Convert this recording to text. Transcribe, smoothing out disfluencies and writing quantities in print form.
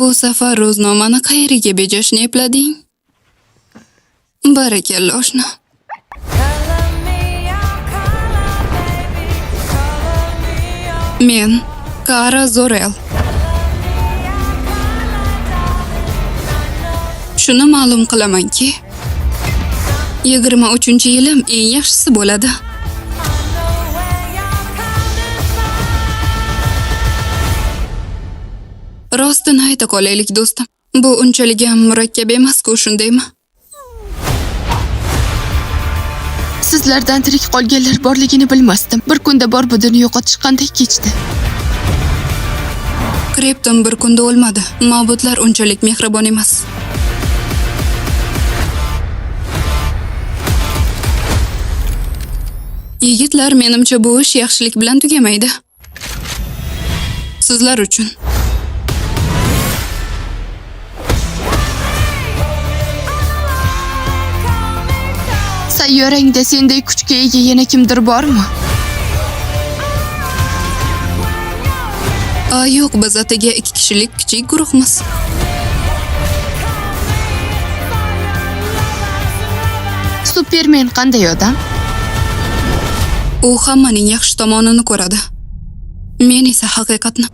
Bu safar ro'znomani qayeriga bejashni eplading? Barakalla, oshna. Men Kara Zorel. Shuni ma'lum qilamanki, 23-yilim eng yaxshisi bo'ladi. Rostini ayta qolaylik, do'stim. Bu unchalik ham murakkab emas-ku, shundaymi? Sizlardan tirik qolganlar borligini bilmasdim. Bir kunda bor budini yo'qotish qanday kechdi? Kripton bir kunda o'lmadi. Ma'budlar unchalik mehribon emas. Yigitlar, menimcha bu ish yaxshilik bilan tugamaydi. Sizlar uchun. Sayyorangda senday kuchga ega yana kimdir bormi? A, yo'q, biz atigi 2 kishilik kichik guruhmiz. Supermen qanday odam? U hammaning yaxshi tomonini ko'radi. Men esa haqiqatni.